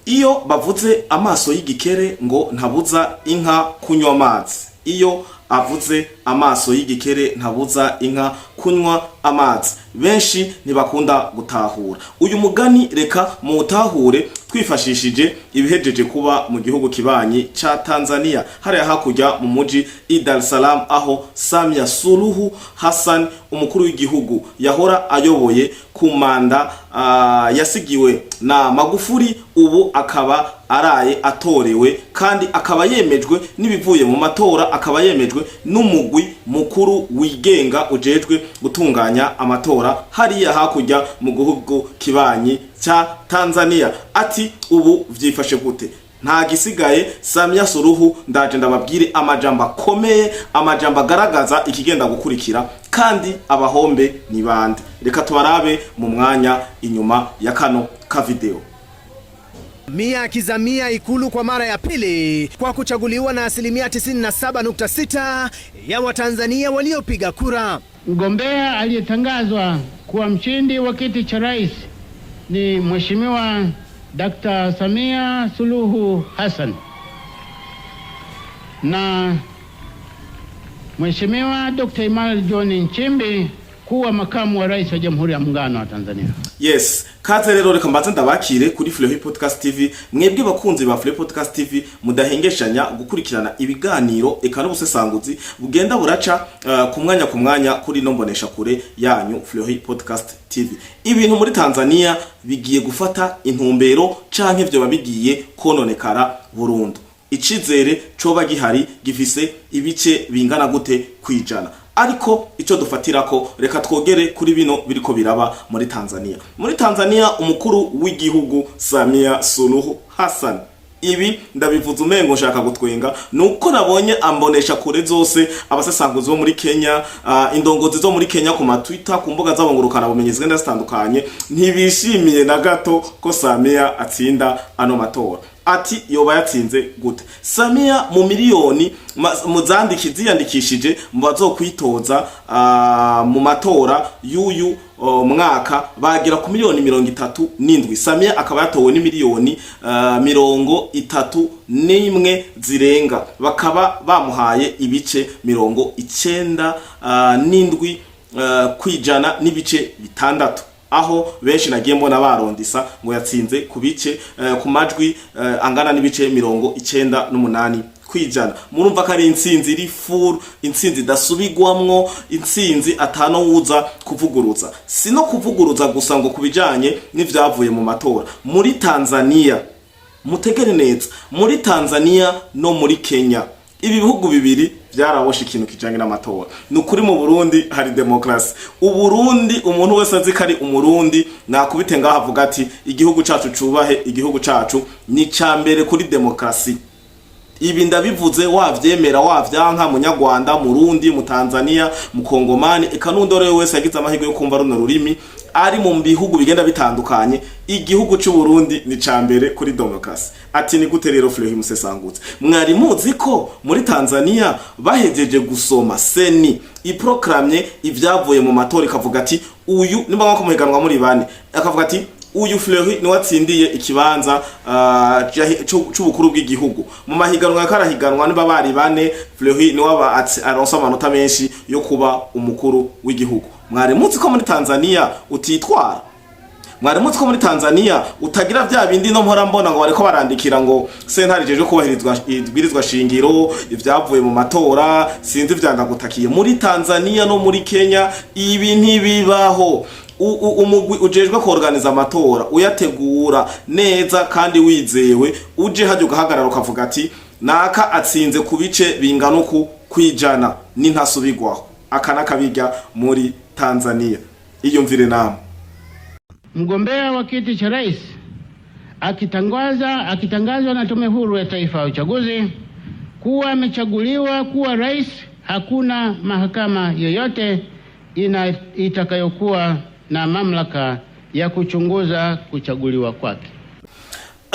Iyo bavuze amaso y'igikere ngo ntabuza inka kunywa amazi, iyo avuze amaso y'igikere ntabuza inka kunywa amazi, benshi ntibakunda gutahura uyu mugani. Reka muwutahure twifashishije ibihejeje kuba mu gihugu kibanyi ca Tanzania, hariya hakurya mu muji i Dar es Salaam, aho Samia Suluhu Hassan, umukuru w'igihugu yahora ayoboye ku manda yasigiwe na Magufuli, ubu akaba araye atorewe kandi akaba yemejwe n'ibivuye mu matora, akaba yemejwe n'umugwi mukuru wigenga ujejwe gutunganya amatora hariya hakurya mu gihugu kibanyi ca Tanzania. Ati ubu vyifashe gute? Nta gisigaye. Samia Suluhu, ndaje ndababwire amajambo akomeye, amajambo agaragaza ikigenda gukurikira kandi abahombe ni bande. Reka tubarabe mu mwanya inyuma ya kano ka video. Samia akizamia Ikulu kwa mara ya pili kwa kuchaguliwa na asilimia 97.6 ya Watanzania waliopiga kura. Mgombea aliyetangazwa kuwa mshindi wa kiti cha rais ni Mheshimiwa Dr. Samia Suluhu Hassan na Mheshimiwa Dr. Emmanuel John Nchimbi kuwa makamu wa rais wa Jamhuri ya Muungano wa Tanzania. Yes, kaze rero, reka mbanze ndabakire kuri Fleury Podcast TV. Mwebwe bakunzi ba Fleury Podcast TV mudahengeshanya gukurikirana ibiganiro eka n'ubusesanguzi bugenda buraca ku mwanya ku mwanya kuri no mbonesha kure yanyu Fleury Podcast TV. Ibintu muri Tanzania bigiye gufata intumbero canke vyoba bigiye kononekara burundu? Icizere coba gihari gifise ibice bingana gute kwijana? Ariko ico dufatirako, reka twogere kuri bino biriko biraba muri Tanzania. Muri Tanzania, umukuru w'igihugu Samia Suluhu Hassan, ibi ndabivuze umengo nshaka gutwenga, nuko nabonye ambonesha kure zose, abasesanguzi bo muri Kenya, indongozi zo muri Kenya, ku ma Twitter, ku mbuga zabo ngurukana bumenyi zigenda zitandukanye, ntibishimiye na gato ko Samia atsinda ano matora. Ati yoba yatsinze gute Samia? Mu miliyoni mu zandiki ziyandikishije mu bazokwitoza mu matora y'uyu mwaka bagera ku miliyoni 37, Samia akaba yatowe n'imiliyoni 31 zirenga, bakaba bamuhaye ibice 97 kwijana n'ibice 6, aho benshi nagiye mbona barondisa ngo yatsinze ku bice ku majwi angana n'ibice 98%. Murumva ko ari intsinzi iri full, intsinzi idasubigwamwo, intsinzi atano wuza kuvuguruza. Si no kuvuguruza gusa ngo kubijanye n'ivyavuye mu matora muri Tanzania. Mutegere neza, muri Tanzania no muri Kenya, ibi bihugu bibiri byaraboshe ikintu kijanye n'amatora. Ni ukuri mu Burundi hari demokrasi. Uburundi, umuntu wese azi ko ari Umurundi nakubite ngaho avuga ati igihugu cacu cubahe, igihugu cacu ni ca mbere kuri demokrasi. Ibi ndabivuze wavyemera wavyanka, Munyarwanda, Murundi, Mutanzania, Mukongomani, eka n'undi uwo wese yagize amahirwe yo kumva runo rurimi ari mu bihugu bigenda bitandukanye, igihugu c'u Burundi ni ca mbere kuri demokrasi. Ati ni gute rero, Fleury Musesangutse? Mwari muzi ko muri Tanzania bahejeje gusoma, CENI iproclamye ivyavuye mu matora, ikavuga ati uyu nimba nko muhiganwa muri bane, akavuga ati uyu Fleury niwe atsindiye ikibanza c'ubukuru bw'igihugu mu mahiganwa yakarahiganwa, niba bari bane, Fleury niwe aba aronsa amanota menshi yo kuba umukuru w'igihugu. Mwari muzi ko muri Tanzania utitwara? Mwari muzi ko muri Tanzania utagira vya bindi no mpora mbona ngo bariko barandikira ngo sentare ijejwe kubahirizwa ibwirizwa shingiro, ivyavuye mu matora, sinzi vyandagutakiye? Muri Tanzania no muri Kenya ibi ntibibaho. Umugwi ujejwe kuorganiza amatora, uyategura neza kandi wizewe, uje hajya ugahagarara ukavuga ati naka atsinze ku bice bingana uku kwijana, n'intasubigwaho. Aka nakabirya muri Tanzania. Iyumvire namwe. Mgombea wa kiti cha rais akitangazwa na Tume Huru ya Taifa ya Uchaguzi kuwa amechaguliwa kuwa rais, hakuna mahakama yoyote itakayokuwa na mamlaka ya kuchunguza kuchaguliwa kwake.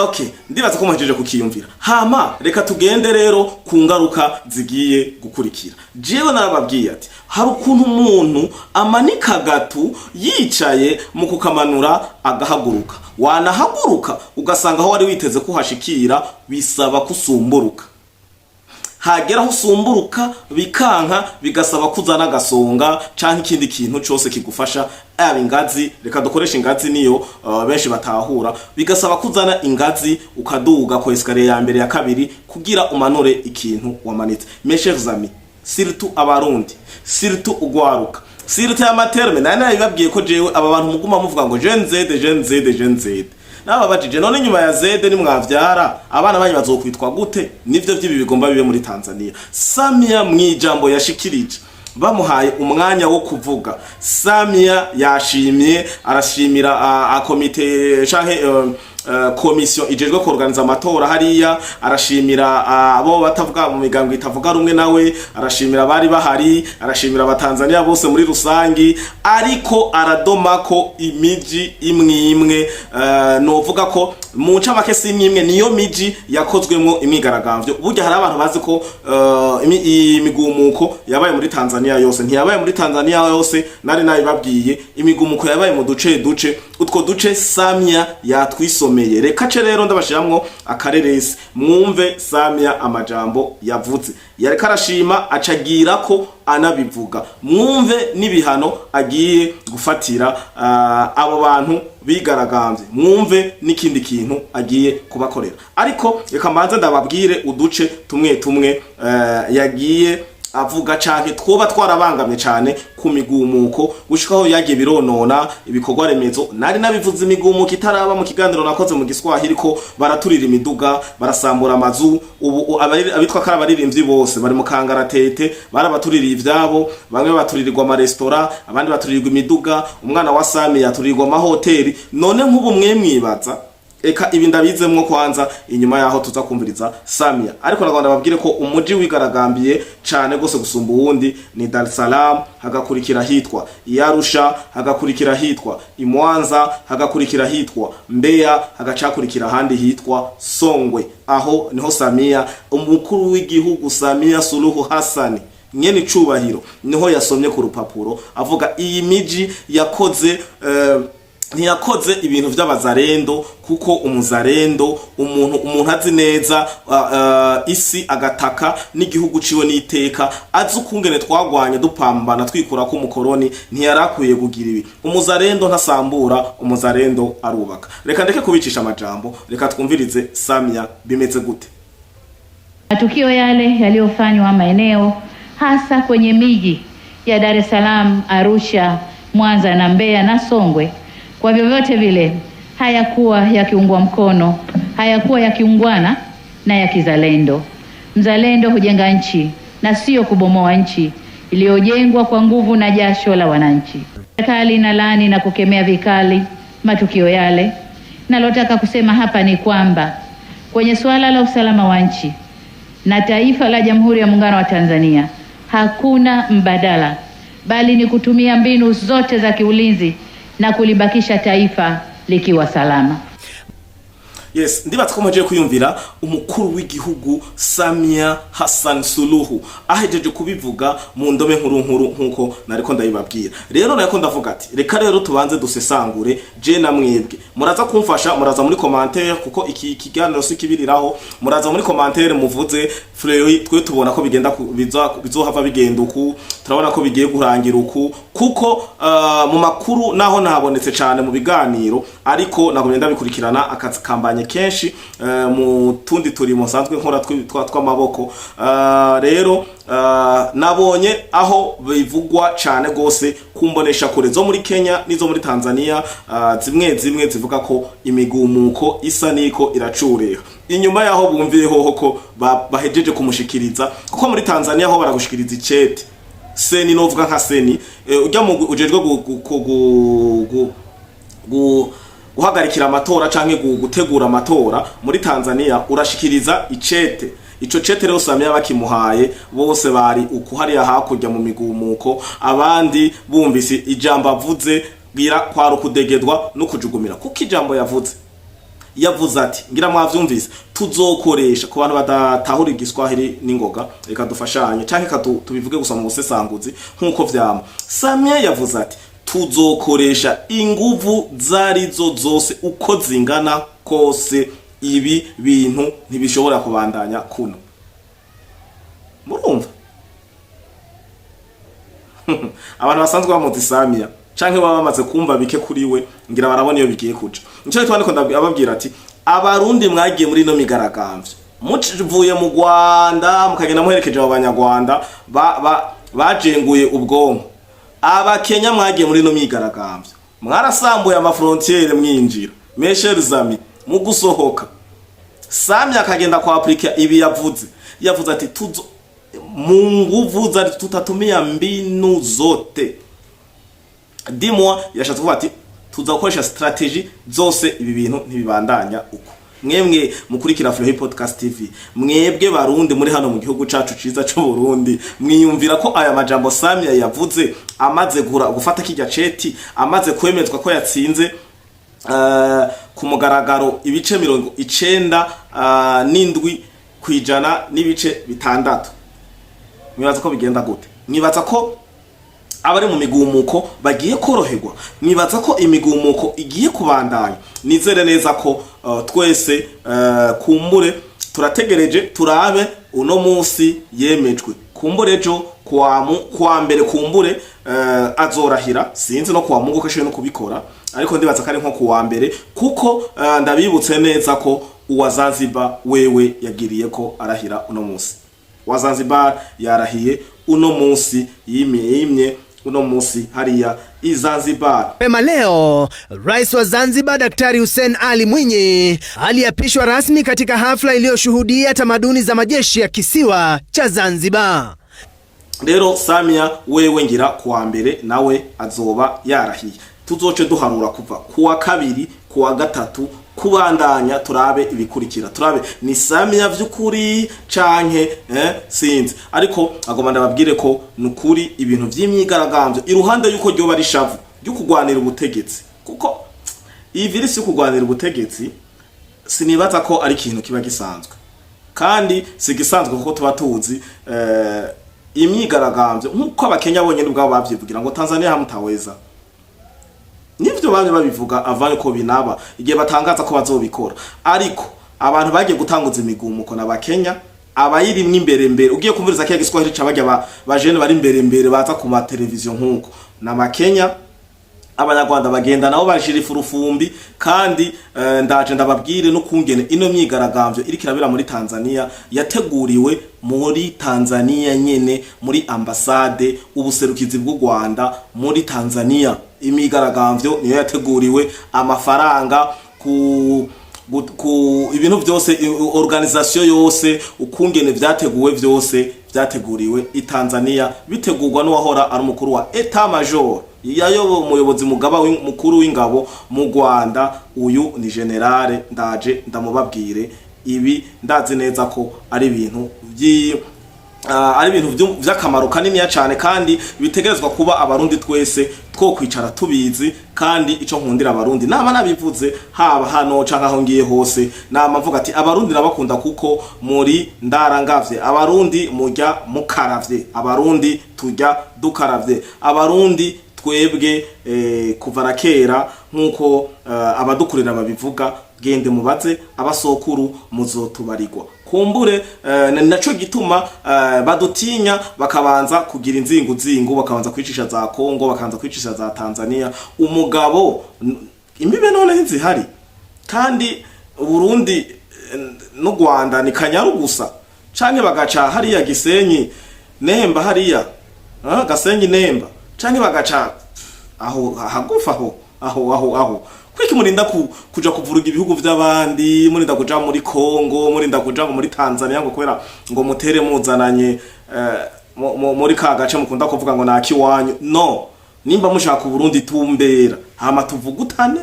Okay, ndibaza ko muhejeje kukiyumvira. Hama reka tugende rero ku ngaruka zigiye gukurikira. Jewe narababwiye ati hari ukuntu umuntu amanika agatu yicaye, mu kukamanura agahaguruka, wanahaguruka ugasanga aho wari witeze ko uhashikira bisaba kusumburuka, hagera aho usumburuka bikanka, bigasaba kuzana agasonga canke ikindi kintu cose kigufasha, yaba ingazi. Reka dukoreshe ingazi, niyo benshi batahura. Bigasaba kuzana ingazi, ukaduga ku escalier ya mbere, ya kabiri, kugira umanure ikintu wamanitse. Mes chers amis, surtout Abarundi, surtout ugwaruka, surtout ya terme nari nabibabwiye ko jewe aba bantu muguma muvuga ngo Gen Z, Gen Z, Gen Z, nababajije: none nyuma ya Z nimwavyara abana banyu bazokwitwa gute? Nivyo vy'ibi bigomba bibe muri Tanzania. Samia mwijambo yashikirije, bamuhaye umwanya wo kuvuga, Samia yashimye, arashimira a komite canke komisiyo ijejwe kuorganiza amatora hariya, arashimira abo batavuga mu migambo itavuga rumwe nawe, arashimira abari bahari, arashimira Abatanzania bose muri rusangi, ariko aradoma ko imiji imwe imwe, novuga ko mu ncamake si imwe imwe, niyo miji yakozwemwo imyigaragambyo. Burya hari abantu bazi ko imigumuko yabaye muri Tanzania yose. Ntiyabaye muri Tanzania yose, nari nabibabwiye. Imigumuko yabaye mu duce duce, utwo duce Samia yatwisomeye. Reka ce rero ndabashiramwo akareresi, mwumve Samia amajambo yavuze. Yareka arashima, acagira ko anabivuga. Mwumve n'ibihano agiye gufatira abo bantu bigaragambye, mwumve n'ikindi kintu agiye kubakorera. Ariko reka mbanze ndababwire uduce tumwe tumwe yagiye avuga canke twoba twarabangamye cane ku migumuko, gushikaho yagiye bironona ibikorwa remezo. Nari nabivuze imigumuko itaraba mu kiganiro nakoze mu Giswahili ko baraturira imiduga, barasambura amazu. Ubu abitwa ko ari abaririmbyi bose bari mu kangaratete, barabatuririye ivyabo. Bamwe baturirirwa amaresitora, abandi baturirirwa imiduga, umwana wa Sami yaturirwa amahoteli. None nk'ubu mwe mwibaza, eka ibi ndabizemwo kwanza inyuma yaho tuza kumviriza Samia. Ariko nagomba babwire ko umuji wigaragambiye cane gose gusumba uwundi ni Dar es Salaam, hagakurikira hitwa Arusha, hagakurikira hitwa Imwanza, hagakurikira hitwa Mbeya, hagacakurikira ahandi hitwa Songwe. Aho niho Samia, umukuru w'igihugu Samia Suluhu Hassan nyene icubahiro, niho yasomye ku rupapuro avuga iyi miji yakoze ntiyakoze ibintu vy'abazarendo, kuko umuzarendo umuntu azi neza isi, agataka n'igihugu ciwe n'iteka, azi ukungene twagwanye dupambana twikura ko umukoroni, ntiyarakwiye kugira ibi. Umuzarendo ntasambura, umuzarendo arubaka. Reka ndeke kubicisha amajambo, reka twumvirize Samia bimeze gute. Matukio yale yaliyofanywa maeneo hasa kwenye miji ya Dar es Salaam, Arusha, Mwanza na Mbeya na Songwe, kwa vyovyote vile hayakuwa yakiungwa mkono, hayakuwa yakiungwana na ya kizalendo. Mzalendo hujenga nchi na sio kubomoa nchi iliyojengwa kwa nguvu na jasho la wananchi. Serikali inalaani na kukemea vikali matukio yale. Nalotaka kusema hapa ni kwamba kwenye suala la usalama wa nchi na taifa la Jamhuri ya Muungano wa Tanzania hakuna mbadala, bali ni kutumia mbinu zote za kiulinzi na kulibakisha taifa likiwa salama. Yes, ndibaza ko muhejeje kwiyumvira umukuru w'igihugu Samia Hassan Suluhu ahejeje kubivuga mu ndome nkuru nkuru nkuko nariko ndabibabwira. Rero nariko ndavuga ati reka rero tubanze dusesangure je na mwebwe. Muraza kumfasha, muraza muri commentaire, kuko iki kiganiro si kibiriraho. Muraza muri commentaire muvuze: "Fleury, twe tubona ko bigenda bizohava bigenda uku, turabona ko bigiye kurangira uku." Kuko mu makuru naho ntabonetse cyane mu biganiro, ariko nagumye ndabikurikirana, akazi kambanye kenshi mu tundi turimo nsanzwe nkora tw'amaboko. Rero nabonye aho bivugwa cyane gose kumbonesha kure zo muri Kenya n'izo muri Tanzania, zimwe zimwe zivuga ko imigumuko isa niko iracureha inyuma yaho bumviye hoho ko bahejeje kumushikiriza, kuko muri Tanzania ho baragushikiriza icete. CENI, novuga nka CENI, ujya mu ujejwe guhagarikira amatora canke gutegura amatora muri Tanzania, urashikiriza icete. Ico cete rero Samia bakimuhaye, bose bari uku hariya hakurya mu migumuko. Abandi bumvise ijambo avuze, bwira kwari ukudegedwa no kujugumira, kuko ijambo yavuze Yavuze ati, ngira mwavyumvise, tuzokoresha, ku bantu badatahura igiswahili n'ingoga, reka dufashanye canke reka tubivuge gusa mu busesanguzi nk'uko vyama. Samia yavuze ati tuzokoresha inguvu zarizo zose uko zingana kose, ibi bintu ntibishobora kubandanya kuno. Murumva, abantu basanzwe bamuzi Samia canke baba bamaze kumva bike kuri we, ngira barabona iyo bigiye kuja. Nico gituma ndiko ababwira ati abarundi mwagiye muri ino migaragambyo muvuye mu Rwanda, mukagenda muherekeje abo banyarwanda bajenguye ubwonko, abakenya mwagiye muri ino myigaragambyo mwarasambuye ama frontières mwinjira, mes chers amis, mu gusohoka Samia akagenda kwa appliquer ibi yavuze. Yavuze ati tuzo mu nguvu za tutatumia mbinu zote, dimwa yashatse kuvuga ati tuza gukoresha stratégies zose, ibi bintu ntibibandanya uko. Mwemwe mukurikira Flohi Podcast TV, mwebwe barundi muri hano mu gihugu cacu ciza c'u Burundi, mwiyumvira ko aya majambo Samia yavuze amaze gura gufata kijya ceti, amaze kwemezwa ko yatsinze ku mugaragaro ibice 97.6, mwibaza ko bigenda gute? Mwibaza ko abari mu migumuko bagiye koroherwa? Mwibaza ko imigumuko igiye kubandanya? Nizere neza ko twese kumbure turategereje turabe uno munsi yemejwe, kumbure ejo kuwa mbere kumbure azorahira. Sinzi no kuwa Mungu ko ashoboye no kubikora, ariko ndibaza ko ari nko kuwa mbere, kuko ndabibutse neza ko uwa Zanzibar wewe yagiriye ko arahira uno munsi. Wa Zanzibar yarahiye uno munsi, yimye yimye uno munsi hariya i Zanzibar. Mapema leo Rais wa Zanzibar Daktari Hussein Ali Mwinyi aliapishwa rasmi katika hafla iliyoshuhudia tamaduni za majeshi ya kisiwa cha Zanzibar. Rero Samia wewe ngira kuwa mbere nawe azoba yarahiye, tuzoce duharura kuva kuwa kabiri, kuwa gatatu, kubandanya turabe ibikurikira, turabe ni Samia vy'ukuri canke sinzi. Ariko agomba ndababwire ko nukuri ibintu vy'imyigaragambyo, iruhande yuko ryoba ari ishavu ryo kugwanira ubutegetsi, kuko iyi virus yo kugwanira ubutegetsi sinibaza ko ari ikintu kiba gisanzwe, kandi si gisanzwe kuko tuba tuzi imyigaragambyo nk'uko abakenya bonyene ubwabo bavyivugira ngo Tanzania hamutaweza. Nivyo bamwe babivuga avanye ko binaba igihe batangaza ko bazobikora, ariko abantu bagiye gutanguza imigumuko na bakenya abayirimwe imbere mbere. Ugiye kumviriza kiya giswahili cabajya ba jeunes bari imbere mbere baza ku ma televiziyo nkuko na bakenya, abanyarwanda bagenda nabo bashira ifurufumbi. Kandi ndaje ndababwire no kungene ino myigaragambyo iriko irabera muri Tanzania yateguriwe muri Tanzania nyene, muri ambasade, ubuserukizi bw'u Rwanda muri Tanzania. Imyigaragambyo niyo yateguriwe, amafaranga ku ibintu byose, organisation yose, ukungene vyateguwe vyose vyateguriwe i Tanzania, bitegurwa n'uwahora ari umukuru wa état-major, yayoboye umuyobozi mugaba mukuru w'ingabo mu Rwanda. Uyu ni général, ndaje ndamubabwire. Ibi ndazi neza ko ari ibintu ari ibintu vy'akamaro kaniniya cane, kandi bitegerezwa kuba abarundi twese two kwicara tubizi. Kandi ico nkundira abarundi, nama nabivuze haba hano canke aho ngiye hose, nama mvuga ati abarundi nabakunda kuko muri ndarangavye, abarundi murya mukaravye, abarundi turya dukaravye, abarundi twebwe kuva na kera nk'uko abadukurira babivuga, gende mubaze abasokuru muzotubarirwa. Kumbure ni naco gituma badutinya, bakabanza kugira inzingu zingu, bakabanza kwicisha za Kongo, bakabanza kwicisha za Tanzania. Umugabo imbibe none ntizihari, kandi Burundi n'u Rwanda ni Kanyaru gusa, canke bagaca hariya Gisenyi Nemba hariya, Gasenyi Nemba, canke bagaca aho hagufa aho aho aho aho. Kwiki murinda kuja kuvuruga ibihugu vy'abandi, murinda kuja muri Kongo, murinda kuja ngo muri Tanzania, ngo kubera ngo mutere muzananye muri ka gace mukunda kuvuga ngo nakiwanyu? No nimba mushaka Burundi, tumbera hama tuvugutane,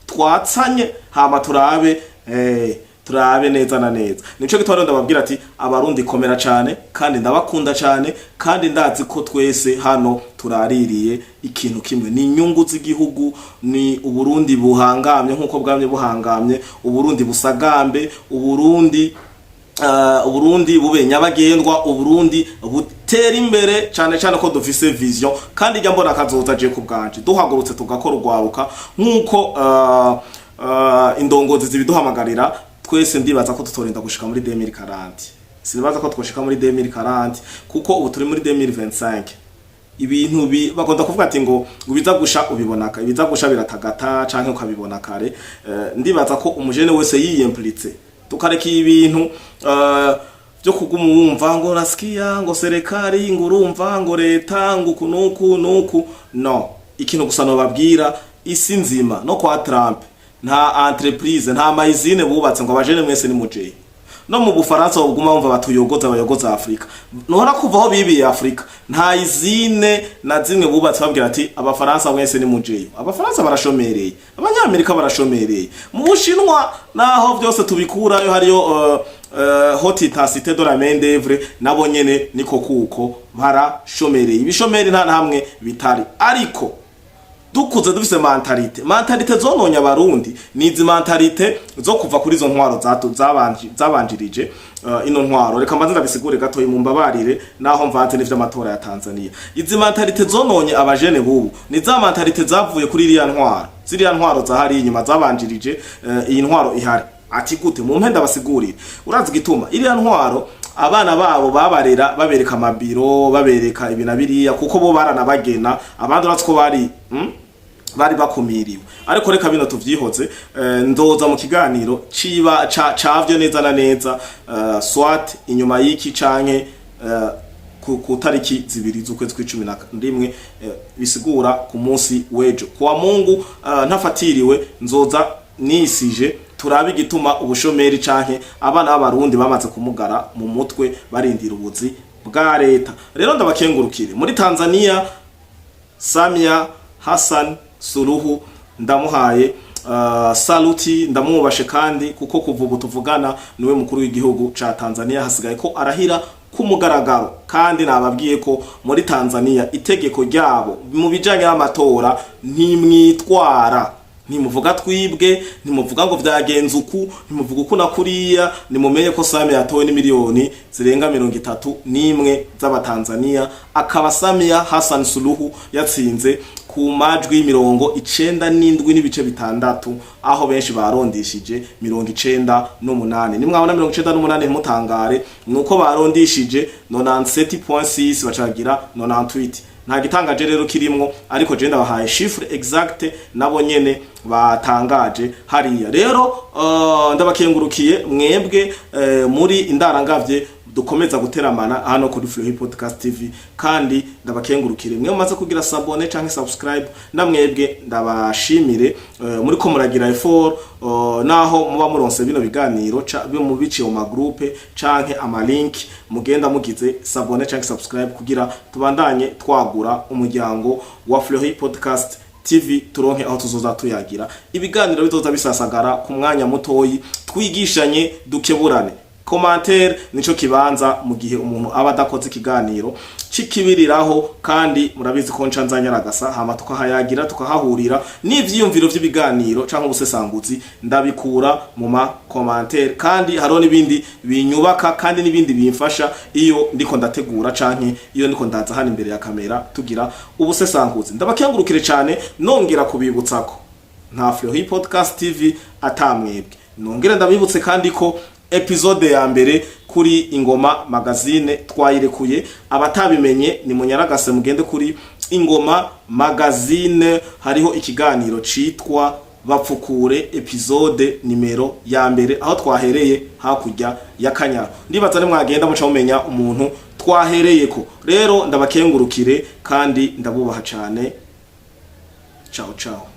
twatsanye, hama turabe. Turabe neza na neza. Nico gituma rero ndababwira ati Abarundi, komera cane, kandi ndabakunda cane, kandi ndazi ko twese hano turaririye ikintu kimwe: ni inyungu z'igihugu, ni Uburundi buhangamye nk'uko bwamye buhangamye, Uburundi busagambe, Uburundi bube nyabagendwa, Uburundi butera imbere cyane cyane ko dufise vision. Kandi ijya mbona kazoza je ku bwanje, duhagurutse tugakora, urwaruka, nk'uko indongozi zibiduhamagarira twese, ndibaza ko tutorinda gushika muri 2040. Sinibaza ko twoshika muri 2040, kuko ubu turi muri 2025. Ibintu bakunda kuvuga ati ngo biza gusha ubibona kare, ibiza gusha biratagata canke ukabibona kare. Ndibaza ko umujene wese yiyemplitse, tukareka ibintu byo kuguma wumva ngo nasikia ngo serikali, ngo urumva ngo leta, ngo uku nuku nuku. No ikintu gusa nobabwira, isi nzima, no kwa Trump nta entreprise, nta ma usine bubatse ngo abajene mwese ni mujeye. No mu Bufaransa baguma bumva batuyogoza, bayogoza Afrika, nora kuva aho bibiye Afrika nta usine na zimwe bubatse babwira ati Abafaransa mwese ni mujeyo. Abafaransa barashomereye, Abanyamerika barashomereye, mu Bushinwa naho byose tubikurayo hariyo haute intensité de la main d'œuvre, nabo nyene niko kuko barashomereye. Ibishomeri nta hamwe bitari, ariko dukuze dufise mentalité zononye Abarundi ni izi mentalité zo kuva kuri izo ntwaro zabanjirije ino ntwaro. Reka mbanze ndabisigure gatoyi, mu mbabarire, naho mvanze n'ivy'amatora ya Tanzania. Izi mentalité zononye abajene bubu ni za mentalité zavuye kuri iriya ntwaro, ziriya ntwaro zahari inyuma zabanjirije iyi ntwaro ihari. Ati gute? Mu mpenda basigurire. Urazi gituma iriya ntwaro abana babo babarera, babereka amabiro, babereka ibi na biriya, kuko bo baranabagena, abandi uratsi ko bari bari bakumiriwe. Ariko reka bino tuvyihoze, ndoza mu kiganiro ciba cavyo neza na neza, soit inyuma y'iki canke ku tariki 2 z'ukwezi kw'11, bisigura ku munsi w'ejo kuwa Mungu, ntafatiriwe, nzoza nisije turabe igituma ubushomeri canke abana b'Abarundi bamaze kumugara mu mutwe barindira ubuzi bwa leta. Rero ndabakengurukire. Muri Tanzania, Samia Hassan Suluhu ndamuhaye saluti, ndamwubashe, kandi kuko kuva ubu tuvugana niwe mukuru w'igihugu ca Tanzania. Hasigaye ko arahira ku mugaragaro, kandi nababwiye ko muri Tanzania itegeko ryabo mu bijanye n'amatora ntimwitwara, ntimuvuga twibwe, ntimuvuga ngo vyagenze uku, ntimuvuga uku na kuriya. Nimumenye ko Samia yatowe n'imiliyoni zirenga 31 z'Abatanzania, akaba Samia Hassan Suluhu yatsinze ku majwi 97.6, aho benshi barondishije 98. Nimwabona 98 ntimutangare, nuko barondishije 97.6 bacagira 98. Nta gitangaje rero kirimwo, ariko je ndabahaye chiffre exacte nabo nyene batangaje hariya. Rero ndabakengurukiye mwebwe muri indarangavye dukomeza guteramana hano kuri Flow Podcast TV, kandi ndabakengurukire mwe mumaze kugira s'abonner canke subscribe. Namwebwe ndabashimire muri ko muragira effort, naho muba muronse bino biganiro mu biciye mu ma groupe canke ama link, mugenda mugize s'abonner canke subscribe kugira tubandanye twagura umuryango wa Flow Podcast TV, turonke aho tuzoza tuyagira ibiganiro bizoza bisasagara ku mwanya mutoyi, twigishanye, dukeburane. Commentaire nico kibanza mu gihe umuntu aba adakoze ikiganiro cikibiriraho, kandi murabizi ko nca nzanyaragasa hama tukahayagira, tukahahurira n'ivyiyumviro vy'ibiganiro canke ubusesanguzi ndabikura mu ma commentaire. Kandi hariho n'ibindi binyubaka kandi n'ibindi bimfasha iyo ndiko ndategura canke iyo ndiko ndaza hano imbere ya kamera tugira ubusesanguzi. Ndabakengurukire cane, nongera kubibutsako nta Flow Podcast TV atamwebwe. Nongere ndabibutse kandi ko épisode ya mbere kuri Ingoma Magazine twayirekuye. Abatabimenye ni munyaragase mugende kuri Ingoma Magazine, hariho ikiganiro citwa Bapfukure, épisode nimero ya mbere, aho twahereye hakurya ya Kanyaru. Ndibaza nimwagenda muca mumenya umuntu twahereyeko. Rero ndabakengurukire kandi ndabubaha cane. Ciao ciao.